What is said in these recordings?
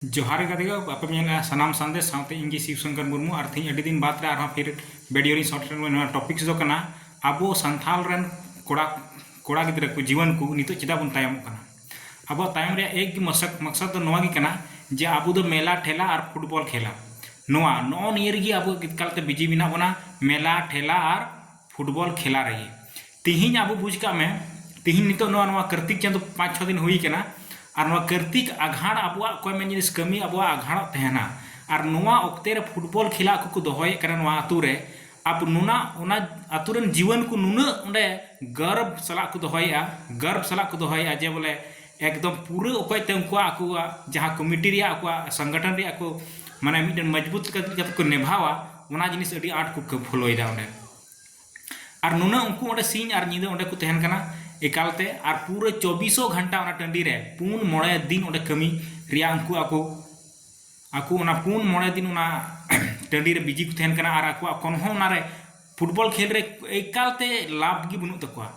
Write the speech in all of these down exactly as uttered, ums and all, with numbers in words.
ᱡᱚᱦᱟᱨ ᱜᱮ ᱜᱟᱛᱮ ᱠᱚ, ᱟᱯᱮ ᱯᱮ ᱧᱮᱞᱮᱫᱼᱟ ᱥᱟᱱᱟᱢ ᱥᱟᱸᱫᱮᱥ, ᱥᱟᱶᱛᱮ ᱤᱧ ᱜᱮ ᱥᱤᱵ ᱥᱚᱝᱠᱚᱨ ᱢᱩᱨᱢᱩ᱾ ᱟᱨ ᱛᱮᱦᱮᱧ ᱟᱹᱰᱤ ᱫᱤᱱ ᱵᱟᱫᱽ ᱨᱮ ᱟᱨᱦᱚᱸ ᱯᱷᱤᱨ ᱵᱷᱤᱰᱤᱭᱳ ᱨᱤᱧ ᱥᱚᱨᱴ ᱯᱷᱤᱞᱢ᱾ ᱱᱚᱣᱟ ᱴᱚᱯᱤᱠᱥ ᱫᱚ ᱠᱟᱱᱟ ᱟᱵᱚ ᱥᱟᱱᱛᱷᱟᱞ ᱨᱮᱱ ᱠᱚᱲᱟ, ᱠᱚᱲᱟ ᱜᱤᱫᱽᱨᱟᱹ ᱠᱚ ᱡᱤᱭᱚᱱ ᱠᱚ ᱱᱤᱛᱚᱜ ᱪᱮᱫᱟᱜ ᱵᱚᱱ ᱛᱟᱭᱚᱢᱚᱜ ᱠᱟᱱᱟ᱾ ᱟᱵᱚᱣᱟᱜ ᱛᱟᱭᱚᱢ ᱨᱮᱭᱟᱜ ᱮᱠ ᱜᱮ ᱢᱚᱥᱚᱠ-, ᱢᱚᱠᱥᱚᱫ ᱫᱚ ᱱᱚᱣᱟ ᱜᱮ ᱠᱟᱱᱟ ᱡᱮ ᱟᱵᱚ ᱫᱚ ᱢᱮᱞᱟ ᱴᱷᱮᱞᱟ ᱟᱨ ᱯᱷᱩᱴᱵᱚᱞ ᱠᱷᱮᱞᱟ, ᱱᱚᱣᱟ ᱱᱚᱜᱼᱚ ᱱᱤᱭᱟᱹ ᱨᱮᱜᱮ ᱟᱵᱚ ᱮᱠᱟᱞᱛᱮ ᱵᱤᱡᱤ ᱢᱮᱱᱟᱜ ᱵᱚᱱᱟ, ᱢᱮᱞᱟ ᱴᱷᱮᱞᱟ ᱟᱨ ᱯᱷᱩᱴᱵᱚᱞ ᱠᱷᱮᱞᱟ ᱨᱮᱜᱮ᱾ ᱛᱤᱦᱤᱧ ᱟᱵᱚ ᱵᱩᱡᱽ ᱠᱟᱜ ᱢᱮ, ᱛᱤᱦᱤᱧ ᱱᱤᱛᱚᱜ ᱱᱚᱣᱟ, ᱱᱚᱣᱟ ᱠᱟᱨᱛᱤᱠ ᱪᱟᱸᱫᱚ ᱯᱟᱸᱪ ᱪᱷᱚ ᱫᱤᱱ ᱦᱩᱭ ᱠᱟᱱᱟ, ᱟᱨ ᱱᱚᱣᱟ ᱠᱟᱨᱛᱤᱠ ᱟᱜᱷᱟᱲ ᱟᱵᱚᱣᱟᱜ ᱚᱠᱚᱭ ᱢᱮᱱ ᱡᱤᱱᱤᱥ ᱠᱟᱹᱢᱤ ᱟᱵᱚᱣᱟᱜ ᱟᱜᱷᱟᱲᱚᱜ ᱛᱟᱦᱮᱱᱟ᱾ ᱟᱨ ᱱᱚᱣᱟ ᱚᱠᱛᱮ ᱨᱮ ᱯᱷᱩᱴᱵᱚᱞ ᱠᱷᱮᱞᱟ ᱟᱠᱚ ᱠᱚ ᱫᱚᱦᱚᱭᱮᱫ ᱠᱟᱱᱟ ᱱᱚᱣᱟ ᱟᱛᱳ ᱨᱮ᱾ ᱟᱵᱚ ᱱᱩᱱᱟᱹᱜ, ᱚᱱᱟ ᱟᱛᱳ ᱨᱮᱱ ᱡᱤᱣᱟᱹᱱ ᱠᱚ ᱱᱩᱱᱟᱹᱜ ᱚᱸᱰᱮ ᱜᱚᱨᱵ ᱥᱟᱞᱟᱜ ᱠᱚ ᱫᱚᱦᱚᱭᱮᱫᱼᱟ, ᱜᱚᱨᱵ ᱥᱟᱞᱟᱜ ᱠᱚ ᱫᱚᱦᱚᱭᱮᱫᱼᱟ ᱡᱮ ᱵᱚᱞᱮ ᱮᱠᱫᱚᱢ ᱯᱩᱨᱟᱹ ᱚᱠᱚᱭ ᱛᱮ ᱩᱱᱠᱩᱣᱟᱜ ᱟᱠᱚᱣᱟᱜ ᱡᱟᱦᱟᱸ ᱠᱚᱢᱤᱴᱤ ᱨᱮᱭᱟᱜ ᱟᱠᱚᱣᱟᱜ ᱥᱚᱝᱜᱚᱴᱷᱚᱱ ᱨᱮᱭᱟᱜ ᱠᱚ ᱢᱟᱱᱮ ᱢᱤᱫᱴᱮᱱ ᱢᱚᱡᱽᱵᱩᱛ ᱞᱮᱠᱟ ᱪᱮᱫ ᱞᱮᱠᱟᱛᱮ ᱠᱚ ᱱᱮᱵᱷᱟᱣᱟ, ᱚᱱᱟ ᱡᱤᱱᱤᱥ ᱟᱹᱰᱤ ᱟᱸᱴ ᱠᱚ ᱠᱟᱹ-, ᱯᱷᱳᱞᱳᱭᱮᱫᱟ ᱚᱸᱰᱮ᱾ ᱟᱨ ᱱᱩᱱᱟᱹᱜ ᱩᱱᱠᱩ ᱚᱸᱰᱮ ᱥᱤᱧ ᱟᱨ ᱧᱤᱫᱟᱹ ᱚᱸᱰᱮ ᱠᱚ ᱛᱟᱦᱮᱱ ᱠᱟᱱᱟ ᱮᱠᱟᱞᱛᱮ, ᱟᱨ ᱯᱩᱨᱟᱹ ᱪᱚᱵᱵᱤᱥᱚ ᱜᱷᱚᱱᱴᱟ ᱚᱱᱟ ᱴᱟᱺᱰᱤ ᱨᱮ ᱯᱩᱱ ᱢᱚᱬᱮ ᱫᱤᱱ ᱚᱸᱰᱮ ᱠᱟᱹᱢᱤ ᱨᱮᱭᱟᱜ ᱩᱱᱠᱩ ᱟᱠᱚ, ᱟᱠᱚ ᱚᱱᱟ ᱯᱩᱱ ᱢᱚᱬᱮ ᱫᱤᱱ ᱚᱱᱟ ᱴᱟᱺᱰᱤ ᱨᱮ ᱵᱤᱡᱤ ᱠᱚ ᱛᱟᱦᱮᱱ ᱠᱟᱱᱟ᱾ ᱟᱨ ᱟᱠᱚᱣᱟᱜ ᱠᱳᱱᱳ ᱦᱚᱸ ᱚᱱᱟᱨᱮ ᱯᱷᱩᱴᱵᱚᱞ ᱠᱷᱮᱞ ᱨᱮ ᱮᱠᱟᱞᱛᱮ ᱞᱟᱵᱷ ᱜᱮ ᱵᱟᱹᱱᱩᱜ ᱛᱟᱠᱚᱣᱟ᱾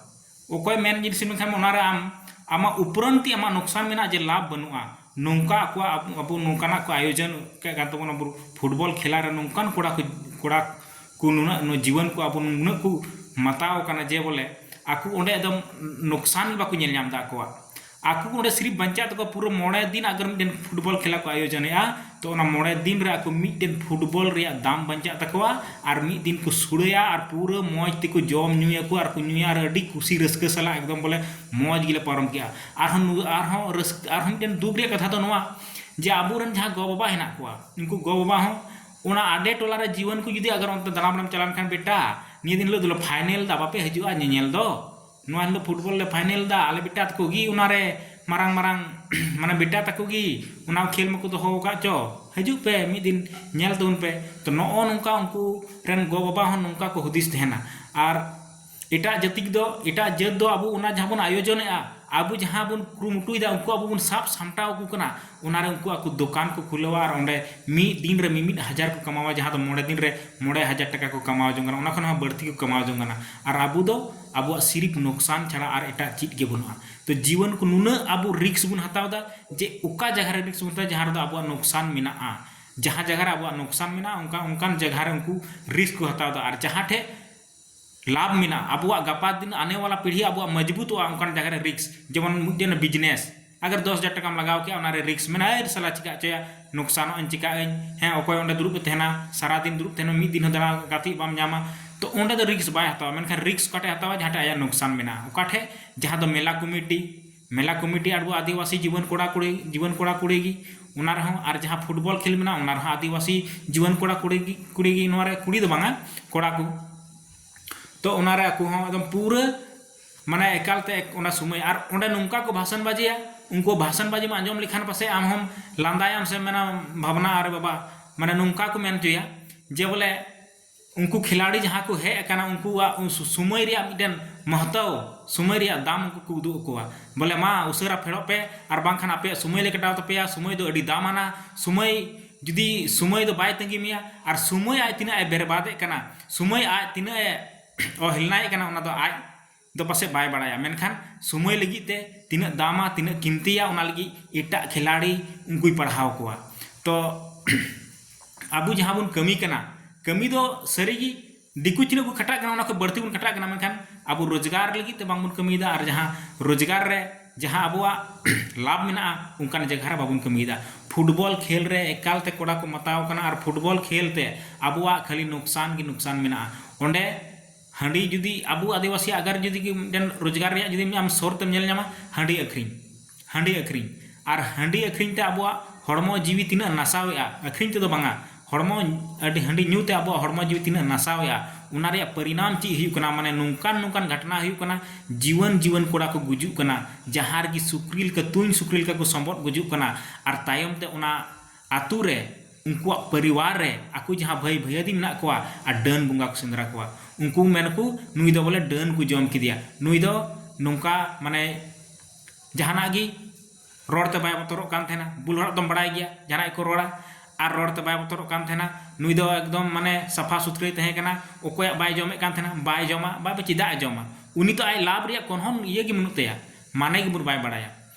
ᱚᱠᱚᱭ ᱢᱮᱱ ᱡᱤᱱᱤᱥ ᱢᱮᱱᱠᱷᱟᱱ ᱚᱱᱟᱨᱮ ᱟᱢ, ᱟᱢᱟᱜ ᱩᱯᱨᱟᱱᱛᱤ ᱟᱢᱟᱜ ᱱᱩᱠᱥᱟᱱ ᱢᱮᱱᱟᱜᱼᱟ ᱡᱮ ᱞᱟᱵᱷ ᱵᱟᱹᱱᱩᱜᱼᱟ᱾ ᱱᱚᱝᱠᱟ ᱟᱠᱚᱣᱟᱜ ᱟᱵᱚ, ᱟᱵᱚ ᱱᱚᱝᱠᱟᱱᱟᱜ ᱠᱚ ᱟᱭᱳᱡᱚᱱ ᱠᱮᱫ ᱠᱟᱱ ᱛᱟᱵᱚᱱᱟ, ᱟᱵᱚ ᱯᱷᱩᱴᱵᱚᱞ ᱠᱷᱮᱞᱟ ᱨᱮ ᱱᱚᱝᱠᱟᱱ ᱠᱚᱲᱟ ᱠᱚ, ᱠᱚᱲᱟ ᱠᱚ ᱱᱩᱱᱟᱹᱜ ᱱᱩ-, ᱡᱤᱣᱟᱹᱱ ᱠᱚ ᱟᱵᱚ ᱱᱩᱱᱟᱹᱜ ᱠᱚ ᱢᱟᱛᱟᱣ ᱠᱟᱱᱟ ᱡᱮ ᱵᱚᱞᱮ ᱟᱠᱚ ᱚᱸᱰᱮ ᱮᱠᱫᱚᱢ ᱱᱩᱠᱥᱟᱱ ᱵᱟᱠᱚ ᱧᱮᱞ ᱧᱟᱢ ᱮᱫᱟ ᱟᱠᱚᱣᱟᱜ᱾ ᱟᱠᱚ ᱚᱸᱰᱮ ᱥᱤᱨᱤᱯ ᱵᱟᱧᱪᱟᱜ ᱛᱟᱠᱚᱣᱟ ᱯᱩᱨᱟᱹ ᱢᱚᱬᱮ ᱫᱤᱱ, ᱟᱜᱟᱨ ᱢᱤᱫᱴᱮᱱ ᱯᱷᱩᱴᱵᱚᱞ ᱠᱷᱮᱞᱟ ᱠᱚ ᱟᱭᱳᱡᱚᱱᱮᱜᱼᱟ, ᱛᱚ ᱚᱱᱟ ᱢᱚᱬᱮ ᱫᱤᱱ ᱨᱮ ᱟᱠᱚ ᱢᱤᱫᱴᱮᱱ ᱯᱷᱩᱴᱵᱚᱞ ᱨᱮᱭᱟᱜ ᱫᱟᱢ ᱵᱟᱧᱪᱟᱜ ᱛᱟᱠᱚᱣᱟ᱾ ᱟᱨ ᱢᱤᱫ ᱫᱤᱱ ᱠᱚ ᱥᱩᱲᱟᱹᱭᱟ ᱟᱨ ᱯᱩᱨᱟᱹ ᱢᱚᱡᱽ ᱛᱮᱠᱚ ᱡᱚᱢ ᱧᱩᱭᱟᱠᱚ ᱟᱨ ᱠᱚ ᱧᱩᱭᱟ ᱟᱨ ᱟᱹᱰᱤ ᱠᱩᱥᱤ ᱨᱟᱹᱥᱠᱟᱹ ᱥᱟᱞᱟᱜ ᱮᱠᱫᱚᱢ ᱵᱚᱞᱮ ᱢᱚᱡᱽ ᱜᱮᱞᱮ ᱯᱟᱨᱚᱢ ᱠᱮᱜᱼᱟ᱾ ᱟᱨᱦᱚᱸ ᱱᱩ-, ᱟᱨᱦᱚᱸ ᱨᱟᱹᱥᱠᱟᱹ, ᱟᱨᱦᱚᱸ ᱢᱤᱫᱴᱮᱱ ᱫᱩᱠ ᱨᱮᱭᱟᱜ ᱠᱟᱛᱷᱟ ᱫᱚ ᱱᱚᱣᱟ ᱡᱮ ᱟᱵᱚᱨᱮᱱ ᱡᱟᱦᱟᱸ ᱜᱚ ᱵᱟᱵᱟ ᱦᱮᱱᱟᱜ ᱠᱚᱣᱟ, ᱩᱱᱠᱩ ᱜᱚ ᱵᱟᱵᱟ ᱦᱚᱸ ᱚᱱᱟ ᱟᱰᱮ ᱴᱚᱞᱟ ᱨᱮ ᱡᱤᱣᱟᱹᱱ ᱠᱚ ᱡᱩᱫᱤ ᱟᱜᱟᱨ ᱚᱱᱛᱮ ᱫᱟᱬᱟ ᱵᱟᱲᱟᱢ ᱪᱟᱞᱟᱣ ᱞᱮᱱᱠᱷᱟᱱ, "ᱵᱮᱴᱟ, ᱱᱤᱭᱟᱹ ᱫᱤᱱ ᱦᱤᱞᱳᱜ ᱫᱚᱞᱮ ᱯᱷᱟᱭᱱᱮᱞ ᱫᱟ, ᱵᱟᱯᱮ ᱦᱤᱡᱩᱜᱼᱟ ᱧᱮᱧᱮᱞ ᱫᱚ? ᱱᱚᱣᱟ ᱦᱤᱞᱳᱜ ᱯᱷᱩᱴᱵᱚᱞ ᱞᱮ ᱯᱷᱟᱭᱱᱮᱞ ᱫᱟ, ᱟᱞᱮ ᱵᱮᱴᱟ ᱛᱟᱠᱚ ᱜᱮ ᱚᱱᱟᱨᱮ ᱢᱟᱨᱟᱝ ᱢᱟᱨᱟᱝ, ᱢᱟᱱᱮ ᱵᱮᱴᱟ ᱛᱟᱠᱚ ᱜᱮ ᱚᱱᱟ ᱠᱷᱮᱞ ᱢᱟᱠᱚ ᱫᱚᱦᱚ ᱟᱠᱟᱫ ᱪᱚ, ᱦᱤᱡᱩᱜ ᱯᱮ ᱢᱤᱫ ᱫᱤᱱ ᱧᱮᱞ ᱛᱟᱵᱚᱱ ᱯᱮ᱾" ᱛᱚ ᱱᱚᱜᱼᱚ ᱱᱚᱝᱠᱟ ᱩᱱᱠᱩ ᱨᱮᱱ ᱜᱚ ᱵᱟᱵᱟ ᱦᱚᱸ ᱱᱚᱝᱠᱟ ᱠᱚ ᱦᱩᱫᱤᱥ ᱛᱟᱦᱮᱱᱟ᱾ ᱟᱨ ᱮᱴᱟᱜ ᱡᱟᱹᱛᱤ ᱫᱚ, ᱮᱴᱟᱜ ᱡᱟᱹᱛ ᱫᱚ ᱟᱵᱚ ᱚᱱᱟ ᱡᱟᱦᱟᱸ ᱵᱚᱱ ᱟᱭᱳᱡᱚᱱᱮᱜᱼᱟ, ᱟᱵᱚ ᱡᱟᱦᱟᱸ ᱵᱚᱱ ᱠᱩᱨᱩᱢᱩᱴᱩᱭᱮᱫᱟ, ᱩᱱᱠᱩ ᱟᱵᱚ ᱵᱚᱱ ᱥᱟᱵ ᱥᱟᱢᱴᱟᱣ ᱟᱠᱚ ᱠᱟᱱᱟ, ᱚᱱᱟᱨᱮ ᱩᱱᱠᱩ ᱟᱠᱚ ᱫᱚᱠᱟᱱ ᱠᱚ ᱠᱷᱩᱞᱟᱹᱣᱟ ᱟᱨ ᱚᱸᱰᱮ ᱢᱤᱫ ᱫᱤᱱ ᱨᱮ ᱢᱤᱢᱤᱫ ᱦᱟᱡᱟᱨ ᱠᱚ ᱠᱟᱢᱟᱣᱟ, ᱡᱟᱦᱟᱸ ᱫᱚ ᱢᱚᱬᱮ ᱫᱤᱱ ᱨᱮ ᱢᱚᱬᱮ ᱦᱟᱡᱟᱨ ᱴᱟᱠᱟ ᱠᱚ ᱠᱟᱢᱟᱣ ᱡᱚᱝ ᱠᱟᱱᱟ, ᱚᱱᱟ ᱠᱷᱚᱱ ᱦᱚᱸ ᱵᱟᱹᱲᱛᱤ ᱠᱚ ᱠᱟᱢᱟᱣ ᱡᱚᱝ ᱠᱟᱱᱟ᱾ ᱟᱨ ᱟᱵᱚ ᱫᱚ ᱟᱵᱚᱣᱟᱜ ᱥᱤᱨᱤᱯ ᱱᱚᱠᱥᱟᱱ ᱪᱷᱟᱲᱟ ᱟᱨ ᱮᱴᱟᱜ ᱪᱮᱫ ᱜᱮ ᱵᱟᱹᱱᱩᱜᱼᱟ᱾ ᱛᱚ ᱡᱤᱭᱚᱱ ᱠᱚ ᱱᱩᱱᱟᱹᱜ ᱟᱵᱚ ᱨᱤᱠᱥ ᱵᱚᱱ ᱦᱟᱛᱟᱣ ᱮᱫᱟ, ᱡᱮ ᱚᱠᱟ ᱡᱟᱭᱜᱟ ᱨᱮ ᱨᱤᱠᱥ ᱵᱚᱱ ᱦᱟᱛᱟᱣᱟ ᱡᱟᱦᱟᱸ ᱨᱮᱫᱚ ᱟᱵᱚᱣᱟᱜ ᱱᱚᱠᱥᱟᱱ ᱢᱮᱱᱟᱜᱼᱟ, ᱡᱟᱦᱟᱸ ᱡᱟᱭᱜᱟ ᱨᱮ ᱟᱵᱚᱣᱟᱜ ᱱᱚᱠᱥᱟᱱ ᱢᱮᱱᱟᱜᱼᱟ, ᱚᱱᱠᱟ, ᱚᱱᱠᱟᱱ ᱡᱟᱭᱜᱟ ᱨᱮ ᱩᱱᱠᱩ ᱨᱤᱥᱠ ᱠᱚ ᱦᱟᱛᱟᱣ ᱮᱫᱟ᱾ ᱟᱨ ᱡᱟᱦᱟᱸ ᱴᱷᱮᱡ ᱞᱟᱵᱷ ᱢᱮᱱᱟᱜᱼᱟ, ᱟᱵᱚᱣᱟᱜ ᱜᱟᱯᱟ ᱫᱤᱱ ᱟᱱᱮ ᱣᱟᱞᱟ ᱯᱤᱲᱦᱤ ᱟᱵᱚᱣᱟᱜ ᱢᱚᱡᱽᱵᱩᱛᱚᱜᱼᱟ, ᱚᱱᱠᱟᱱ ᱡᱟᱭᱜᱟ ᱨᱮ ᱨᱤᱥᱠ᱾ ᱡᱮᱢᱚᱱ ᱢᱤᱫᱴᱮᱱ ᱵᱤᱡᱽᱱᱮᱥ, ᱟᱜᱟᱨ ᱫᱚᱥ ᱦᱟᱡᱟᱨ ᱴᱟᱠᱟᱢ ᱞᱟᱜᱟᱣ ᱠᱮᱜᱼᱟ, ᱚᱱᱟᱨᱮ ᱨᱤᱥᱠ ᱢᱮᱱᱟᱜᱼᱟ, "ᱮᱭ ᱥᱟᱞᱟ, ᱪᱤᱠᱟᱹ ᱦᱚᱪᱚᱭᱟ, ᱱᱚᱠᱥᱟᱱᱚᱜ ᱟᱹᱧ, ᱪᱤᱠᱟᱹᱜ ᱟᱹᱧ?" ᱦᱮᱸ, ᱚᱠᱚᱭ ᱚᱸᱰᱮ ᱫᱩᱲᱩᱵ ᱮ ᱛᱟᱦᱮᱱᱟ, ᱥᱟᱨᱟᱫᱤᱱ ᱫᱩᱲᱩᱵ ᱛᱟᱦᱮᱱᱟ, ᱢᱤᱫ ᱫᱤᱱ ᱦᱚᱸ ᱫᱟᱬᱟ ᱜᱟᱛᱮᱜ ᱵᱟᱢ ᱧᱟᱢᱟ, ᱛᱚ ᱚᱸᱰᱮ ᱫᱚ ᱨᱤᱥᱠ ᱵᱟᱭ ᱦᱟᱛᱟᱣᱟ᱾ ᱢᱮᱱᱠᱷᱟᱱ ᱨᱤᱥᱠ ᱚᱠᱟ ᱴᱷᱮᱡ ᱦᱟᱛᱟᱣᱟ? ᱡᱟᱦᱟᱸ ᱴᱷᱮᱡ ᱟᱭᱟᱜ ᱱᱚᱠᱥᱟᱱ ᱢᱮᱱᱟᱜᱼᱟ᱾ ᱚᱠᱟ ᱴᱷᱮᱡ? ᱡᱟᱦᱟᱸ ᱫᱚ ᱢᱮᱞᱟ ᱠᱚᱢᱤᱴᱤ, ᱢᱮᱞᱟ ᱠᱚᱢᱤᱴᱤ ᱟᱵᱚ ᱟᱹᱫᱤᱵᱟᱹᱥᱤ ᱡᱩᱣᱟᱹᱱ ᱠᱚᱲᱟ ᱠᱩᱲᱤ, ᱡᱩᱣᱟᱹᱱ ᱠᱚᱲᱟ ᱠᱩᱲᱤ ᱜᱮ, ᱚᱱᱟ ᱨᱮᱦᱚᱸ, ᱟᱨ ᱡᱟᱦᱟᱸ ᱯᱷᱩᱴᱵᱚᱞ ᱠᱷᱮᱞ ᱢᱮᱱᱟᱜᱼᱟ, ᱚᱱᱟ ᱨᱮᱦᱚᱸ ᱟᱹᱫᱤᱵᱟᱹᱥᱤ ᱡᱩᱣᱟᱹᱱ ᱠᱚᱲᱟ ᱠᱩᱲᱤ ᱜᱮ, ᱠᱩᱲᱤ ᱜᱮ, ᱱᱚᱣᱟ ᱨᱮ ᱠᱩᱲᱤ ᱫᱚ ᱵᱟᱝᱟ, ᱠᱚᱲᱟ ᱠᱚ᱾ ᱛᱚ ᱚᱱᱟ ᱨᱮ ᱟᱠᱚ ᱦᱚᱸ ᱮᱠᱫᱚᱢ ᱯᱩᱨᱟᱹ, ᱢᱟᱱᱮ, ᱮᱠᱟᱞ ᱛᱮ ᱚᱱᱟ ᱥᱚᱢᱚᱭ, ᱟᱨ ᱚᱸᱰᱮ ᱱᱚᱝᱠᱟ ᱠᱚ ᱵᱷᱟᱥᱚᱱ ᱵᱟᱡᱮᱭᱟ, ᱩᱱᱠᱩ ᱵᱷᱟᱥᱚᱱ ᱵᱟᱡᱮ ᱢᱟ ᱟᱸᱡᱚᱢ ᱞᱮᱠᱷᱟᱱ ᱯᱟᱥᱮᱡ ᱟᱢ ᱦᱚᱸᱢ ᱞᱟᱸᱫᱟᱭᱟᱢ ᱥᱮ ᱢᱮᱱᱟ, ᱵᱷᱟᱵᱽᱱᱟ, "ᱟᱨᱮ ᱵᱟᱵᱟ", ᱢᱟᱱᱮ, ᱱᱚᱝᱠᱟ ᱠᱚ ᱢᱮᱱ ᱦᱚᱪᱚᱭᱟ ᱡᱮ ᱵᱚᱞᱮ, ᱩᱱᱠᱩ ᱠᱷᱤᱞᱟᱲᱤ ᱡᱟᱦᱟᱸ ᱠᱚ ᱦᱮᱡ ᱟᱠᱟᱱᱟ, ᱩᱱᱠᱩᱣᱟᱜ ᱩᱱ ᱥᱩ-, ᱥᱚᱢᱚᱭ ᱨᱮᱭᱟᱜ ᱢᱤᱫᱴᱮᱱ ᱢᱚᱦᱚᱛᱟᱣ, ᱥᱚᱢᱚᱭ ᱨᱮᱭᱟᱜ ᱫᱟᱢ ᱩᱱᱠᱩ ᱠᱚ ᱩᱫᱩᱜ ᱟᱠᱚᱣᱟ᱾ ᱵᱚᱞᱮ, "ᱢᱟ, ᱩᱥᱟᱹᱨᱟ ᱯᱷᱮᱰᱚᱜ ᱯᱮ, ᱟᱨ ᱵᱟᱝᱠᱷᱟᱱ ᱟᱯᱮᱭᱟᱜ ᱥᱚᱢᱚᱭ ᱞᱮ ᱠᱟᱴᱟᱣ ᱛᱟᱯᱮᱭᱟ, ᱥᱚᱢᱚᱭ ᱫᱚ ᱟᱹᱰᱤ ᱫᱟᱢᱟᱱᱟ, ᱥᱚᱢᱚᱭ ᱡᱩᱫᱤ, ᱥᱚᱢᱚᱭ ᱫᱚ ᱵᱟᱭ ᱛᱟᱺᱜᱤ ᱢᱮᱭᱟ", ᱟᱨ ᱥᱚᱢᱚᱭ ᱟᱡ ᱛᱤᱱᱟᱹᱜ ᱮ ᱵᱮᱨᱵᱟᱫᱮᱫ ᱠᱟᱱᱟ, ᱥᱚᱢᱚᱭ ᱟᱡ ᱛᱤᱱᱟᱹᱜ ᱮ ᱚᱦᱮᱞᱱᱟᱭᱮᱫ ᱠᱟᱱᱟ, ᱚᱱᱟ ᱫᱚ ᱟᱡ ᱫᱚ ᱯᱟᱥᱮᱡ ᱵᱟᱭ ᱵᱟᱲᱟᱭᱟ, ᱢᱮᱱᱠᱷᱟᱱ ᱥᱚᱢᱚᱭ ᱞᱟᱹᱜᱤᱫ ᱛᱮ ᱛᱤᱱᱟᱹᱜ ᱫᱟᱢᱟ, ᱛᱤᱱᱟᱹᱜ ᱠᱤᱢᱛᱤᱭᱟ, ᱚᱱᱟ ᱞᱟᱹᱜᱤᱫ ᱮᱴᱟᱜ ᱠᱷᱤᱞᱟᱲᱤ ᱩᱱᱠᱩᱭ ᱯᱟᱲᱦᱟᱣ ᱠᱚᱣᱟ᱾ ᱛᱚ ᱟᱵᱚ ᱡᱟᱦᱟᱸ ᱵᱚᱱ ᱠᱟᱹᱢᱤ ᱠᱟᱱᱟ, ᱠᱟᱹᱢᱤ ᱫᱚ ᱥᱟᱹᱨᱤᱜᱮ ᱫᱤᱠᱩ ᱛᱤᱱᱟᱹᱜ ᱠᱚ ᱠᱷᱟᱴᱟᱜ ᱠᱟᱱᱟ, ᱚᱱᱟ ᱠᱷᱚᱱ ᱵᱟᱹᱲᱛᱤ ᱵᱚᱱ ᱠᱷᱟᱴᱟᱜ ᱠᱟᱱᱟ, ᱢᱮᱱᱠᱷᱟᱱ ᱟᱵᱚ ᱨᱳᱡᱽᱜᱟᱨ ᱞᱟᱹᱜᱤᱫ ᱛᱮ ᱵᱟᱝᱵᱚᱱ ᱠᱟᱹᱢᱤᱭᱮᱫᱟ᱾ ᱟᱨ ᱡᱟᱦᱟᱸ ᱨᱳᱡᱽᱜᱟᱨ ᱨᱮ ᱡᱟᱦᱟᱸ ᱟᱵᱚᱣᱟᱜ ᱞᱟᱵᱷ ᱢᱮᱱᱟᱜᱼᱟ, ᱚᱱᱠᱟᱱ ᱡᱟᱭᱜᱟ ᱨᱮ ᱵᱟᱵᱚᱱ ᱠᱟᱹᱢᱤᱭᱮᱫᱟ᱾ ᱯᱷᱩᱴᱵᱚᱞ ᱠᱷᱮᱞ ᱨᱮ ᱮᱠᱟᱞ ᱛᱮ ᱠᱚᱲᱟ ᱠᱚ ᱢᱟᱛᱟᱣ ᱠᱟᱱᱟ, ᱟᱨ ᱯᱷᱩᱴᱵᱚᱞ ᱠᱷᱮᱞ ᱛᱮ ᱟᱵᱚᱣᱟᱜ ᱠᱷᱟᱹᱞᱤ ᱱᱩᱠᱥᱟᱱ ᱜᱮ ᱱᱩᱠᱥᱟᱱ ᱢᱮᱱᱟᱜᱼᱟ᱾ ᱚᱸᱰᱮ ᱦᱟᱺᱰᱤ ᱡᱩᱫᱤ ᱟᱵᱚ ᱟᱹᱫᱤᱵᱟᱹᱥᱤ ᱟᱜᱟᱨ ᱡᱩᱫᱤ ᱜᱮ ᱢᱤᱫᱴᱮᱱ ᱨᱳᱡᱽᱜᱟᱨ ᱨᱮᱭᱟᱜ ᱡᱩᱫᱤ ᱟᱢ ᱥᱳᱨᱥ ᱮᱢ ᱧᱮᱞ ᱧᱟᱢᱟ, ᱦᱟᱺᱰᱤ ᱟᱹᱠᱷᱨᱤᱧ, ᱦᱟᱺᱰᱤ ᱟᱹᱠᱷᱨᱤᱧ᱾ ᱟᱨ ᱦᱟᱺᱰᱤ ᱟᱹᱠᱷᱨᱤᱧ ᱛᱮ ᱟᱵᱚᱣᱟᱜ ᱦᱚᱲᱢᱚ ᱡᱤᱣᱤ ᱛᱤᱱᱟᱹᱜ ᱱᱟᱥᱟᱣᱮᱜᱼᱟ, ᱟᱹᱠᱷᱨᱤᱧ ᱛᱮᱫᱚ ᱵᱟᱝᱟ, ᱦᱚᱲᱢᱚ, ᱟᱹᱰᱤ ᱦᱟᱺᱰᱤ ᱧᱩ ᱛᱮ ᱟᱵᱚᱣᱟᱜ ᱦᱚᱲᱢᱚ ᱡᱤᱣᱤ ᱛᱤᱱᱟᱹᱜ ᱱᱟᱥᱟᱣᱮᱜᱼᱟ, ᱚᱱᱟ ᱨᱮᱭᱟᱜ ᱯᱚᱨᱤᱱᱟᱢ ᱪᱮᱫ ᱦᱩᱭᱩᱜ ᱠᱟᱱᱟ? ᱢᱟᱱᱮ, ᱱᱚᱝᱠᱟᱱ ᱱᱚᱝᱠᱟᱱ ᱜᱷᱚᱴᱚᱱᱟ ᱦᱩᱭᱩᱜ ᱠᱟᱱᱟ, ᱡᱤᱣᱟᱹᱱ ᱡᱤᱣᱟᱹᱱ ᱠᱚᱲᱟ ᱠᱚ ᱜᱩᱡᱩᱜ ᱠᱟᱱᱟ, ᱡᱟᱦᱟᱸ ᱨᱮᱜᱮ ᱥᱩᱠᱨᱤ ᱞᱮᱠᱟ, ᱛᱩᱧ ᱥᱩᱠᱨᱤ ᱞᱮᱠᱟ ᱠᱚ ᱥᱚᱢᱵᱚᱫ ᱜᱩᱡᱩᱜ ᱠᱟᱱᱟ᱾ ᱟᱨ ᱛᱟᱭᱚᱢ ᱛᱮ ᱚᱱᱟ ᱟᱛᱳ ᱨᱮ, ᱩᱱᱠᱩᱣᱟᱜ ᱯᱚᱨᱤᱵᱟᱨ ᱨᱮ, ᱟᱠᱚ ᱡᱟᱦᱟᱸ ᱵᱷᱟᱹᱭ ᱵᱷᱟᱹᱭᱟᱹᱫᱤ ᱢᱮᱱᱟᱜ ᱠᱚᱣᱟ, ᱟᱨ ᱰᱟᱹᱱ ᱵᱚᱸᱜᱟ ᱠᱚ ᱥᱮᱸᱫᱽᱨᱟ ᱠᱚᱣᱟ, ᱩᱱᱠᱩ ᱢᱮᱱᱟᱠᱚ, "ᱱᱩᱭ ᱫᱚ ᱵᱚᱞᱮ ᱰᱟᱹᱱ ᱠᱚ ᱡᱚᱢ ᱠᱮᱫᱮᱭᱟ, ᱱᱩᱭ ᱫᱚ ᱱᱚᱝᱠᱟ, ᱢᱟᱱᱮ, ᱡᱟᱦᱟᱱᱟᱜ ᱜᱮ ᱨᱚᱲ ᱛᱮ ᱵᱟᱭ ᱵᱚᱛᱚᱨᱚᱜ ᱠᱟᱱ ᱛᱟᱦᱮᱱᱟ᱾ ᱵᱩᱞ ᱦᱚᱲᱟᱜ ᱫᱚᱢ ᱵᱟᱲᱟᱭ ᱜᱮᱭᱟ, ᱡᱟᱦᱟᱱᱟᱜ ᱜᱮᱠᱚ ᱨᱚᱲᱟ ᱟᱨ ᱨᱚᱲ ᱛᱮ ᱵᱟᱭ ᱵᱚᱛᱚᱨᱚᱜ ᱠᱟᱱ ᱛᱟᱦᱮᱱᱟ᱾ ᱱᱩᱭ ᱫᱚ ᱮᱠᱫᱚᱢ ᱢᱟᱱᱮ ᱥᱟᱯᱷᱟ ᱥᱩᱛᱨᱟᱹᱭ ᱛᱟᱦᱮᱸ ᱠᱟᱱᱟ, ᱚᱠᱚᱭᱟᱜ ᱵᱟᱭ ᱡᱚᱢᱮᱫ ᱠᱟᱱ ᱛᱟᱦᱮᱱᱟ, ᱵᱟᱭ ᱡᱚᱢᱟ, ᱵᱟᱭ ᱪᱮᱫᱟᱜ ᱮ ᱡᱚᱢᱟ? ᱩᱱᱤ ᱛᱚ ᱟᱡ ᱞᱟᱵᱷ ᱨᱮᱭᱟᱜ ᱠᱳᱱᱳ ᱤᱭᱟᱹ ᱜᱮ ᱵᱟᱹᱱᱩᱜ ᱛᱟᱭᱟ, ᱢᱟᱱᱮ ᱜᱮ ᱵᱟᱭ ᱵᱟᱲᱟᱭᱟ᱾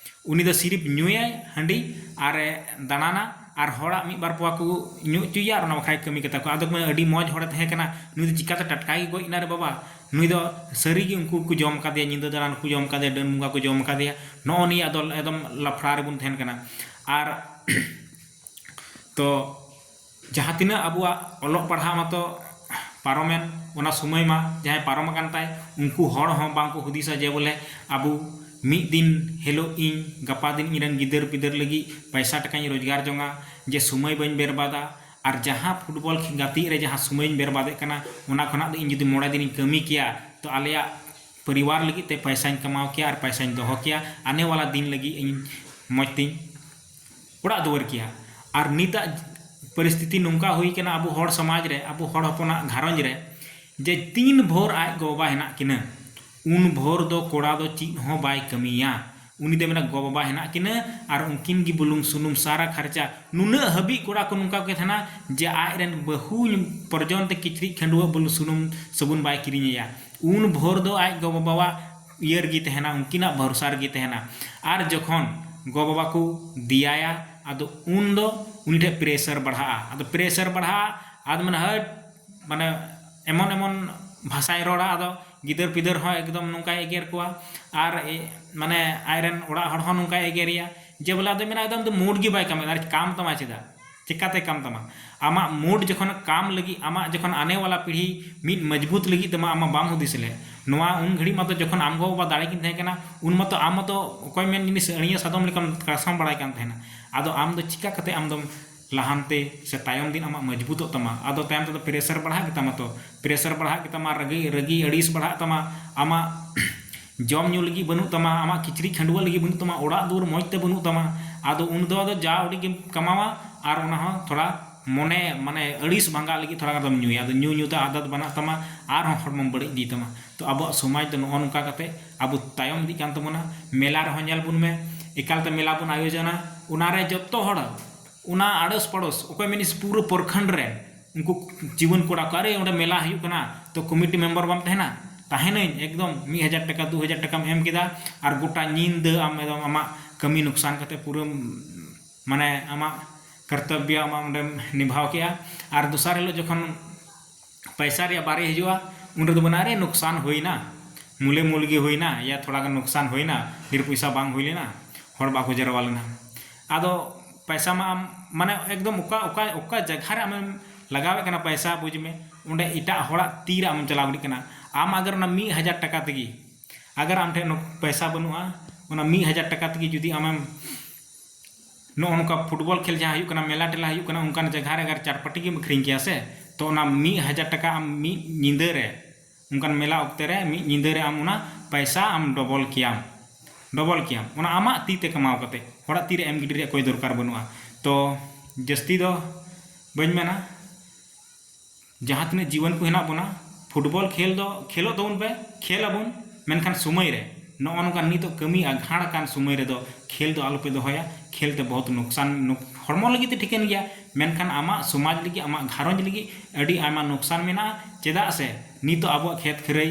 ᱩᱱᱤ ᱫᱚ ᱥᱤᱨᱤᱯ ᱧᱩᱭᱟᱭ ᱦᱟᱺᱰᱤ ᱟᱨ ᱮ ᱫᱟᱬᱟᱱᱟ, ᱟᱨ ᱦᱚᱲᱟᱜ ᱢᱤᱫ ᱵᱟᱨ ᱯᱚᱣᱟ ᱠᱚ ᱧᱩ ᱦᱚᱪᱚᱭᱮᱭᱟ ᱟᱨ ᱚᱱᱟ ᱵᱟᱠᱷᱨᱟᱭ ᱠᱟᱹᱢᱤ ᱠᱟᱛᱟ ᱠᱚᱣᱟ᱾ ᱟᱫᱚ ᱠᱚ ᱢᱮᱱᱟ, "ᱟᱹᱰᱤ ᱢᱚᱡᱽ ᱦᱚᱲᱮ ᱛᱟᱦᱮᱸ ᱠᱟᱱᱟ, ᱱᱩᱭ ᱫᱚ ᱪᱤᱠᱟᱛᱮ ᱴᱟᱴᱠᱟ ᱜᱮ ᱜᱚᱡ ᱮᱱᱟ ᱨᱮ ᱵᱟᱵᱟ?" ᱱᱩᱭ ᱫᱚ ᱥᱟᱹᱨᱤ ᱜᱮ ᱩᱱᱠᱩ ᱠᱚ ᱡᱚᱢ ᱠᱟᱫᱮᱭᱟ, ᱧᱤᱫᱟᱹ ᱫᱟᱬᱟᱱ ᱠᱚ ᱡᱚᱢ ᱠᱟᱫᱮᱭᱟ, ᱰᱟᱹᱱ ᱵᱚᱸᱜᱟ ᱠᱚ ᱡᱚᱢ ᱠᱟᱫᱮᱭᱟ᱾ ᱱᱚᱜᱼᱚ ᱱᱤᱭᱟᱹ ᱟᱫᱚ ᱮᱠᱫᱚᱢ ᱞᱟᱯᱷᱲᱟ ᱨᱮᱵᱚᱱ ᱛᱟᱦᱮᱱ ᱠᱟᱱᱟ᱾ ᱟᱨ ᱛᱚ ᱡᱟᱦᱟᱸ ᱛᱤᱱᱟᱹᱜ ᱟᱵᱚᱣᱟᱜ ᱚᱞᱚᱜ ᱯᱟᱲᱦᱟᱜ ᱢᱟᱛᱚ ᱯᱟᱨᱚᱢᱮᱱ, ᱚᱱᱟ ᱥᱚᱢᱚᱭ ᱢᱟ ᱡᱟᱦᱟᱸᱭ ᱯᱟᱨᱚᱢ ᱟᱠᱟᱱ ᱛᱟᱭ, ᱩᱱᱠᱩ ᱦᱚᱲ ᱦᱚᱸ ᱵᱟᱝ ᱠᱚ ᱦᱩᱫᱤᱥᱟ ᱡᱮ ᱵᱚᱞᱮ ᱟᱵᱚ ᱢᱤᱫ ᱫᱤᱱ ᱦᱤᱞᱳᱜ ᱤᱧ, ᱜᱟᱯᱟ ᱫᱤᱱ ᱤᱧ ᱨᱮᱱ ᱜᱤᱫᱟᱹᱨ ᱯᱤᱫᱟᱹᱨ ᱞᱟᱹᱜᱤᱫ ᱯᱚᱭᱥᱟ ᱴᱟᱠᱟᱧ ᱨᱳᱡᱽᱜᱟᱨ ᱡᱚᱝᱟ, ᱡᱮ ᱥᱚᱢᱚᱭ ᱵᱟᱹᱧ ᱵᱮᱨᱵᱟᱫᱟ᱾ ᱟᱨ ᱡᱟᱦᱟᱸ ᱯᱷᱩᱴᱵᱚᱞ ᱜᱟᱛᱮᱜ ᱨᱮ ᱡᱟᱦᱟᱸ ᱥᱚᱢᱚᱭᱤᱧ ᱵᱮᱨᱵᱟᱫᱮᱫ ᱠᱟᱱᱟ, ᱚᱱᱟ ᱠᱷᱚᱱᱟᱜ ᱫᱚ ᱤᱧ ᱡᱩᱫᱤ ᱢᱚᱬᱮ ᱫᱤᱱᱤᱧ ᱠᱟᱹᱢᱤ ᱠᱮᱭᱟ, ᱛᱚ ᱟᱞᱮᱭᱟᱜ ᱯᱚᱨᱤᱵᱟᱨ ᱞᱟᱹᱜᱤᱫ ᱛᱮ ᱯᱚᱭᱥᱟᱧ ᱠᱟᱢᱟᱣ ᱠᱮᱭᱟ ᱟᱨ ᱯᱚᱭᱥᱟᱧ ᱫᱚᱦᱚ ᱠᱮᱭᱟ, ᱟᱱᱮ ᱣᱟᱞᱟ ᱫᱤᱱ ᱞᱟᱹᱜᱤᱫ ᱤᱧ ᱢᱚᱡᱽ ᱛᱤᱧ ᱚᱲᱟᱜ ᱫᱩᱣᱟᱹᱨ ᱠᱮᱭᱟ᱾ ᱟᱨ ᱱᱤᱛᱟᱜ ᱯᱚᱨᱤᱥᱛᱷᱤᱛᱤ ᱱᱚᱝᱠᱟ ᱦᱩᱭ ᱠᱟᱱᱟ ᱟᱵᱚ ᱦᱚᱲ ᱥᱚᱢᱟᱡᱽ ᱨᱮ, ᱟᱵᱚ ᱦᱚᱲ ᱦᱚᱯᱚᱱᱟᱜ ᱜᱷᱟᱨᱚᱸᱡᱽ ᱨᱮ, ᱡᱮ ᱛᱤᱱ ᱵᱷᱳᱨ ᱟᱡ ᱜᱚ-ᱵᱟᱵᱟ ᱦᱮᱱᱟᱜ ᱠᱤᱱᱟᱹ, ᱩᱱ ᱵᱷᱳᱨ ᱫᱚ ᱠᱚᱲᱟ ᱫᱚ ᱪᱮᱫ ᱦᱚᱸ ᱵᱟᱭ ᱠᱟᱹᱢᱤᱭᱟ᱾ ᱩᱱᱤ ᱫᱚᱭ ᱢᱮᱱᱟ, ᱜᱚ-ᱵᱟᱵᱟ ᱦᱮᱱᱟᱜ ᱠᱤᱱᱟᱹ ᱟᱨ ᱩᱱᱠᱤᱱ ᱜᱮ ᱵᱩᱞᱩᱝ ᱥᱩᱱᱩᱢ ᱥᱟᱨᱟ ᱠᱷᱟᱨᱪᱟ᱾ ᱱᱩᱱᱟᱹᱜ ᱦᱟᱹᱵᱤᱡ ᱠᱚᱲᱟ ᱠᱚ ᱱᱚᱝᱠᱟ ᱠᱚ ᱛᱟᱦᱮᱱᱟ ᱡᱮ ᱟᱡ ᱨᱮᱱ ᱵᱟᱹᱦᱩ ᱯᱚᱨᱡᱚᱱᱛᱮ ᱠᱤᱪᱨᱤᱡ ᱠᱷᱟᱹᱰᱩᱣᱟᱹᱜ ᱵᱩᱞᱩᱝ ᱥᱩᱱᱩᱢ ᱥᱟᱵᱚᱱ ᱵᱟᱭ ᱠᱤᱨᱤᱧ ᱟᱭᱟ᱾ ᱩᱱ ᱵᱷᱳᱨ ᱫᱚ ᱟᱡ ᱜᱚ-ᱵᱟᱵᱟᱣᱟᱜ ᱤᱭᱟᱹ ᱨᱮᱜᱮ ᱛᱟᱦᱮᱱᱟ, ᱩᱱᱠᱤᱱᱟᱜ ᱵᱷᱚᱨᱥᱟ ᱨᱮᱜᱮ ᱛᱟᱦᱮᱱᱟ᱾ ᱟᱨ ᱡᱚᱠᱷᱚᱱ ᱜᱚ-ᱵᱟᱵᱟ ᱠᱚ ᱫᱮᱭᱟᱭᱟ, ᱟᱫᱚ ᱩᱱ ᱫᱚ ᱩᱱᱤ ᱴᱷᱮᱱ ᱯᱨᱮᱥᱟᱨ ᱵᱟᱲᱦᱟᱜᱼᱟ᱾ ᱟᱫᱚ ᱯᱨᱮᱥᱟᱨ ᱵᱟᱲᱦᱟᱜᱼᱟ, ᱟᱫᱚ ᱢᱟᱱᱮ ᱦᱟᱹᱴ, ᱢᱟᱱᱮ ᱮᱢᱚᱱ ᱮᱢᱚᱱ ᱵᱷᱟᱥᱟᱭ ᱨᱚᱲᱟ, ᱟᱫᱚ ᱜᱤᱫᱟᱹᱨ ᱯᱤᱫᱟᱹᱨ ᱦᱚᱸ ᱮᱠᱫᱚᱢ ᱱᱚᱝᱠᱟᱭ ᱮᱜᱮᱨ ᱠᱚᱣᱟ᱾ ᱟᱨ ᱮ, ᱢᱟᱱᱮ ᱟᱡᱨᱮᱱ ᱚᱲᱟᱜ ᱦᱚᱲ ᱦᱚᱸ ᱱᱚᱝᱠᱟᱭ ᱮᱜᱮᱨᱮᱭᱟ ᱡᱮ ᱵᱚᱞᱮ ᱟᱫᱚ ᱢᱮᱱᱟ, "ᱮᱠᱫᱚᱢ ᱫᱚ ᱢᱩᱰ ᱜᱮ ᱵᱟᱭ ᱠᱟᱢᱮᱫ, ᱟᱨ ᱠᱟᱢ ᱛᱟᱢᱟ ᱪᱮᱫᱟᱜ? ᱪᱮᱠᱟᱛᱮ ᱠᱟᱢ ᱛᱟᱢᱟ?" ᱟᱢᱟᱜ ᱢᱩᱰ ᱡᱚᱠᱷᱚᱱ ᱠᱟᱢ ᱞᱟᱹᱜᱤᱫ, ᱟᱢᱟᱜ ᱡᱚᱠᱷᱚᱱ ᱟᱱᱮ ᱣᱟᱞᱟ ᱯᱤᱲᱦᱤ ᱢᱤᱫ ᱢᱚᱡᱽᱵᱩᱛ ᱞᱟᱹᱜᱤᱫ ᱛᱮᱢᱟ ᱟᱢ ᱢᱟ ᱵᱟᱢ ᱦᱩᱫᱤᱥ ᱞᱮᱫ᱾ ᱱᱚᱣᱟ ᱩᱱ ᱜᱷᱟᱹᱲᱤᱡ ᱢᱟᱛᱚ ᱡᱚᱠᱷᱚᱱ ᱟᱢ ᱜᱚ ᱵᱟᱵᱟ ᱫᱟᱲᱮ ᱠᱤᱱ ᱛᱟᱦᱮᱸ ᱠᱟᱱᱟ, ᱩᱱ ᱢᱟᱛᱚ ᱟᱢ ᱢᱟᱛᱚ ᱚᱠᱚᱭ ᱢᱮᱱ ᱡᱤᱱᱤᱥ ᱟᱹᱲᱤᱭᱟᱹ ᱥᱟᱫᱚᱢ ᱞᱮᱠᱟᱢ ᱠᱟᱲᱥᱟᱢ ᱵᱟᱲᱟᱭ ᱠᱟᱱ ᱛᱟᱦᱮᱱᱟ᱾ ᱟᱫᱚ ᱟᱢ ᱫᱚ ᱪᱤᱠᱟ ᱠᱟᱛᱮ ᱟᱢ ᱫᱚᱢ ᱞᱟᱦᱟᱱᱛᱤ ᱥᱮ ᱛᱟᱭᱚᱢ ᱫᱤᱱ ᱟᱢᱟᱜ ᱢᱚᱡᱽᱵᱩᱛᱚᱜ ᱛᱟᱢᱟ? ᱟᱫᱚ ᱛᱟᱭᱚᱢ ᱛᱮᱫᱚ ᱯᱨᱮᱥᱟᱨ ᱵᱟᱲᱦᱟᱜ ᱜᱮᱛᱟᱢᱟ ᱛᱚ, ᱯᱨᱮᱥᱟᱨ ᱵᱟᱲᱦᱟᱜ ᱜᱮᱛᱟᱢᱟ, ᱨᱟᱹᱜᱤ, ᱨᱟᱹᱜᱤ ᱟᱹᱲᱤᱥ ᱵᱟᱲᱦᱟᱜ ᱛᱟᱢᱟ, ᱟᱢᱟᱜ ᱡᱚᱢ ᱧᱩ ᱞᱟᱹᱜᱤᱫ ᱵᱟᱹᱱᱩᱜ ᱛᱟᱢᱟ, ᱟᱢᱟᱜ ᱠᱤᱪᱨᱤᱡ ᱠᱷᱟᱹᱰᱩᱣᱟᱹᱜ ᱞᱟᱹᱜᱤᱫ ᱵᱟᱹᱱᱩᱜ ᱛᱟᱢᱟ, ᱚᱲᱟᱜ ᱫᱩᱣᱟᱹᱨ ᱢᱚᱡᱽ ᱛᱮ ᱵᱟᱹᱱᱩᱜ ᱛᱟᱢᱟ᱾ ᱟᱫᱚ ᱩᱱ ᱫᱚ ᱟᱫᱚ ᱡᱟ ᱩᱰᱤᱡ ᱜᱮᱢ ᱠᱟᱢᱟᱣᱟ ᱟᱨ ᱚᱱᱟ ᱦᱚᱸ ᱛᱷᱚᱲᱟ ᱢᱚᱱᱮ ᱢᱟᱱᱮ ᱟᱹᱲᱤᱥ ᱵᱷᱟᱸᱜᱟᱜ ᱞᱟᱹᱜᱤᱫ ᱛᱷᱚᱲᱟ ᱜᱟᱱ ᱫᱚᱢ ᱧᱩᱭᱟ᱾ ᱟᱫᱚ ᱧᱩ ᱧᱩ ᱛᱮ ᱟᱫᱟᱛ ᱵᱮᱱᱟᱜ ᱛᱟᱢᱟ, ᱟᱨᱦᱚᱸ ᱦᱚᱲᱢᱚᱢ ᱵᱟᱹᱲᱤᱡ ᱤᱫᱤᱭ ᱛᱟᱢᱟ᱾ ᱛᱚ ᱟᱵᱚᱣᱟᱜ ᱥᱚᱢᱟᱡᱽ ᱫᱚ ᱱᱚᱜᱼᱚ ᱱᱚᱝᱠᱟ ᱠᱟᱛᱮ ᱟᱵᱚ ᱛᱟᱭᱚᱢ ᱤᱫᱤᱜ ᱠᱟᱱ ᱛᱟᱵᱚᱱᱟ᱾ ᱢᱮᱞᱟ ᱨᱮᱦᱚᱸ ᱧᱮᱞ ᱵᱚᱱ ᱢᱮ, ᱮᱠᱟᱞᱛᱮ ᱢᱮᱞᱟ ᱵᱚᱱ ᱟᱭᱳᱡᱚᱱᱟ, ᱚᱱᱟᱨᱮ ᱡᱚᱛᱚ ᱦᱚᱲ, ᱚᱱᱟ ᱟᱲᱚᱥ ᱯᱟᱲᱚᱥ, ᱚᱠᱚᱭ ᱢᱮᱱᱤᱥ ᱯᱩᱨᱟᱹ ᱯᱨᱚᱠᱷᱚᱸᱰ ᱨᱮ ᱩᱱᱠᱩ ᱡᱩᱣᱟᱹᱱ ᱠᱚᱲᱟ ᱠᱚ, "ᱟᱨᱮ ᱚᱸᱰᱮ ᱢᱮᱞᱟ ᱦᱩᱭᱩᱜ ᱠᱟᱱᱟ", ᱛᱚ ᱠᱚᱢᱤᱴᱤ ᱢᱮᱢᱵᱟᱨ ᱵᱟᱢ ᱛᱟᱦᱮᱱᱟ? ᱛᱟᱦᱮᱱᱟᱹᱧ᱾ ᱮᱠᱫᱚᱢ ᱢᱤᱫ ᱦᱟᱡᱟᱨ ᱴᱟᱠᱟ, ᱫᱩ ᱦᱟᱡᱟᱨ ᱴᱟᱠᱟᱢ ᱮᱢ ᱠᱮᱫᱟ ᱟᱨ ᱜᱚᱴᱟ ᱧᱤᱫᱟᱹ ᱟᱢ ᱮᱠᱫᱚᱢ ᱟᱢᱟᱜ ᱠᱟᱹᱢᱤ ᱱᱩᱠᱥᱟᱱ ᱠᱟᱛᱮ ᱯᱩᱨᱟᱹ ᱢᱟᱱᱮ ᱟᱢᱟᱜ ᱠᱚᱨᱛᱚᱵᱵᱚ ᱟᱢᱟᱜ ᱚᱸᱰᱮᱢ ᱱᱤᱵᱷᱟᱣ ᱠᱮᱜᱼᱟ᱾ ᱟᱨ ᱫᱚᱥᱟᱨ ᱦᱤᱞᱳᱜ ᱡᱚᱠᱷᱚᱱ ᱯᱚᱭᱥᱟ ᱨᱮᱭᱟᱜ ᱵᱟᱨᱮ ᱦᱤᱡᱩᱜᱼᱟ, ᱩᱱ ᱨᱮᱫᱚ ᱵᱚᱱᱟ, "ᱟᱨᱮ ᱱᱩᱠᱥᱟᱱ ᱦᱩᱭᱱᱟ, ᱢᱩᱞᱮ ᱢᱩᱞ ᱜᱮ ᱦᱩᱭᱱᱟ, ᱭᱟ ᱛᱷᱚᱲᱟ ᱜᱟᱱ ᱱᱩᱠᱥᱟᱱ ᱦᱩᱭᱱᱟ, ᱰᱷᱮᱨ ᱯᱚᱭᱥᱟ ᱵᱟᱝ ᱦᱩᱭ ᱞᱮᱱᱟ, ᱦᱚᱲ ᱵᱟᱠᱚ ᱡᱟᱨᱣᱟ ᱞᱮᱱᱟ᱾" ᱟᱫᱚ ᱯᱚᱭᱥᱟ ᱢᱟ ᱟᱢ ᱢᱟᱱᱮ ᱮᱠᱫᱚᱢ ᱚᱠᱟ ᱚᱠᱟ ᱚᱠᱟ ᱡᱟᱭᱜᱟ ᱨᱮ ᱟᱢᱮᱢ ᱞᱟᱜᱟᱣᱮᱫ ᱠᱟᱱᱟ ᱯᱚᱭᱥᱟ, ᱵᱩᱡᱽ ᱢᱮ, ᱚᱸᱰᱮ ᱮᱴᱟᱜ ᱦᱚᱲᱟᱜ ᱛᱤ ᱨᱮ ᱟᱢᱮᱢ ᱪᱟᱞᱟᱣ ᱜᱤᱰᱤᱜ ᱠᱟᱱᱟ᱾ ᱟᱢ ᱟᱜᱟᱨ ᱚᱱᱟ ᱢᱤᱫ ᱦᱟᱡᱟᱨ ᱴᱟᱠᱟ ᱛᱮᱜᱮ, ᱟᱜᱟᱨ ᱟᱢ ᱴᱷᱮᱱ ᱯᱚᱭᱥᱟ ᱵᱟᱹᱱᱩᱜᱼᱟ, ᱚᱱᱟ ᱢᱤᱫ ᱦᱟᱡᱟᱨ ᱴᱟᱠᱟ ᱛᱮᱜᱮ ᱡᱩᱫᱤ ᱟᱢᱮᱢ ᱱᱚᱜᱼᱚ ᱱᱚᱝᱠᱟ ᱯᱷᱩᱴᱵᱚᱞ ᱠᱷᱮᱞ ᱡᱟᱦᱟᱸ ᱦᱩᱭᱩᱜ ᱠᱟᱱᱟ, ᱢᱮᱞᱟ ᱴᱮᱞᱟ ᱦᱩᱭᱩᱜ ᱠᱟᱱᱟ, ᱚᱱᱠᱟᱱ ᱡᱟᱭᱜᱟ ᱨᱮ ᱟᱜᱟᱨ ᱪᱟᱴᱯᱟᱴᱤ ᱜᱮᱢ ᱟᱹᱠᱷᱨᱤᱧ ᱠᱮᱭᱟ ᱥᱮ, ᱛᱚ ᱚᱱᱟ ᱢᱤᱫ ᱦᱟᱡᱟᱨ ᱴᱟᱠᱟ ᱟᱢ ᱢᱤᱫ ᱧᱤᱫᱟᱹ ᱨᱮ, ᱚᱱᱠᱟᱱ ᱢᱮᱞᱟ ᱚᱠᱛᱮ ᱨᱮ ᱢᱤᱫ ᱧᱤᱫᱟᱹ ᱨᱮ ᱟᱢ ᱚᱱᱟ ᱯᱚᱭᱥᱟ ᱟᱢ ᱰᱚᱵᱚᱞ ᱠᱮᱭᱟᱢ, ᱰᱚᱵᱚᱞ ᱠᱮᱭᱟᱢ᱾ ᱚᱱᱟ ᱟᱢᱟᱜ ᱛᱤ ᱛᱮ ᱠᱟᱢᱟᱣ ᱠᱟᱛᱮ, ᱦᱚᱲᱟᱜ ᱛᱤ ᱨᱮ ᱮᱢ ᱜᱤᱰᱤ ᱨᱮᱭᱟᱜ ᱠᱳᱭ ᱫᱚᱨᱠᱟᱨ ᱵᱟᱹᱱᱩᱜᱼᱟ᱾ ᱛᱚ ᱡᱟᱹᱥᱛᱤ ᱫᱚ ᱵᱟᱹᱧ ᱢᱮᱱᱟ, ᱡᱟᱦᱟᱸ ᱛᱤᱱᱟᱹᱜ ᱡᱤᱣᱟᱹᱱ ᱠᱚ ᱦᱮᱱᱟᱜ ᱵᱚᱱᱟ, ᱯᱷᱩᱴᱵᱚᱞ ᱠᱷᱮᱞ ᱫᱚ ᱠᱷᱮᱞᱚᱜ ᱛᱟᱵᱚᱱ ᱯᱮ, ᱠᱷᱮᱞ ᱟᱵᱚᱱ, ᱢᱮᱱᱠᱷᱟᱱ ᱥᱚᱢᱚᱭ ᱨᱮ, ᱱᱚᱜᱼᱚ ᱱᱚᱝᱠᱟ ᱱᱤᱛᱚᱜ ᱠᱟᱹᱢᱤ ᱟᱜᱷᱟᱲ ᱟᱠᱟᱱ ᱥᱚᱢᱚᱭ ᱨᱮᱫᱚ ᱠᱷᱮᱞ ᱫᱚ ᱟᱞᱚᱯᱮ ᱫᱚᱦᱚᱭᱟ᱾ ᱠᱷᱮᱞ ᱛᱮ ᱵᱚᱦᱩᱛ ᱱᱩᱠᱥᱟᱱ, ᱱᱩᱠ-, ᱦᱚᱲᱢᱚ ᱞᱟᱹᱜᱤᱫ ᱛᱮ ᱴᱷᱤᱠᱟᱹᱱ ᱜᱮᱭᱟ, ᱢᱮᱱᱠᱷᱟᱱ ᱟᱢᱟᱜ ᱥᱚᱢᱟᱡᱽ ᱞᱟᱹᱜᱤᱫ, ᱟᱢᱟᱜ ᱜᱷᱟᱨᱚᱸᱡᱽ ᱞᱟᱹᱜᱤᱫ ᱟᱹᱰᱤ ᱟᱭᱢᱟ ᱱᱩᱠᱥᱟᱱ ᱢᱮᱱᱟᱜᱼᱟ᱾ ᱪᱮᱫᱟᱜ ᱥᱮ ᱱᱤᱛᱚᱜ ᱟᱵᱚᱣᱟᱜ ᱠᱷᱮᱛ ᱠᱷᱟᱹᱨᱟᱹᱭ,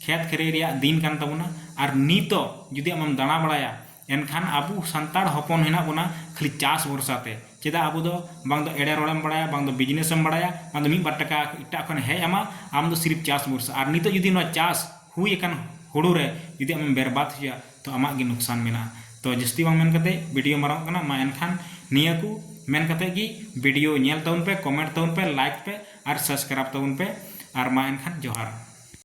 ᱠᱷᱮᱛ ᱠᱷᱟᱹᱨᱟᱹᱭ ᱨᱮᱭᱟᱜ ᱫᱤᱱ ᱠᱟᱱ ᱛᱟᱵᱚᱱᱟ᱾ ᱟᱨ ᱱᱤᱛᱚᱜ ᱡᱩᱫᱤ ᱟᱢᱮᱢ ᱫᱟᱬᱟ ᱵᱟᱲᱟᱭᱟ, ᱮᱱᱠᱷᱟᱱ ᱟᱵᱚ ᱥᱟᱱᱛᱟᱲ ᱦᱚᱯᱚᱱ ᱦᱮᱱᱟᱜ ᱵᱚᱱᱟ ᱠᱷᱟᱹᱞᱤ ᱪᱟᱥ ᱵᱷᱚᱨᱥᱟ ᱛᱮ᱾ ᱪᱮᱫᱟᱜ ᱟᱵᱚ ᱫᱚ ᱵᱟᱝ ᱫᱚ ᱮᱲᱮ ᱨᱚᱲᱮᱢ ᱵᱟᱲᱟᱭᱟ, ᱵᱟᱝ ᱫᱚ ᱵᱤᱡᱽᱱᱮᱥ ᱮᱢ ᱵᱟᱲᱟᱭᱟ, ᱵᱟᱝ ᱫᱚ ᱢᱤᱫ ᱵᱟᱨ ᱴᱟᱠᱟ ᱮᱴᱟᱜ ᱠᱷᱚᱱ ᱦᱮᱡ ᱟᱢᱟ, ᱟᱢ ᱫᱚ ᱥᱤᱨᱤᱯ ᱪᱟᱥ ᱵᱷᱚᱨᱥᱟ᱾ ᱟᱨ ᱱᱤᱛᱚᱜ ᱡᱩᱫᱤ ᱱᱚᱣᱟ ᱪᱟᱥ ᱦᱩᱭ ᱟᱠᱟᱱ ᱦᱩᱲᱩ ᱨᱮ ᱡᱩᱫᱤ ᱟᱢᱮᱢ ᱵᱮᱨᱵᱟᱫ ᱦᱚᱪᱚᱭᱟ, ᱛᱚ ᱟᱢᱟᱜ ᱜᱮ ᱱᱩᱠᱥᱟᱱ ᱢᱮᱱᱟᱜᱼᱟ᱾ ᱛᱚ ᱡᱟᱹᱥᱛᱤ ᱵᱟᱝ ᱢᱮᱱ ᱠᱟᱛᱮ ᱵᱷᱤᱰᱤᱭᱳ ᱢᱟᱨᱟᱝᱚᱜ ᱠᱟᱱᱟ, ᱢᱟ ᱮᱱᱠᱷᱟᱱ ᱱᱤᱭᱟᱹ ᱠᱚ ᱢᱮᱱ ᱠᱟᱛᱮ ᱜᱮ ᱵᱷᱤᱰᱤᱭᱳ ᱧᱮᱞ ᱛᱟᱵᱚᱱ ᱯᱮ, ᱠᱚᱢᱮᱱᱴ ᱛᱟᱵᱚᱱ ᱯᱮ, ᱞᱟᱭᱤᱠ ᱯᱮ ᱟᱨ ᱥᱟᱵᱥᱠᱨᱟᱭᱤᱵ ᱛᱟᱵᱚᱱ ᱯᱮ᱾ ᱟᱨ ᱢᱟ ᱮᱱᱠᱷᱟᱱ ᱡᱚᱦᱟᱨ᱾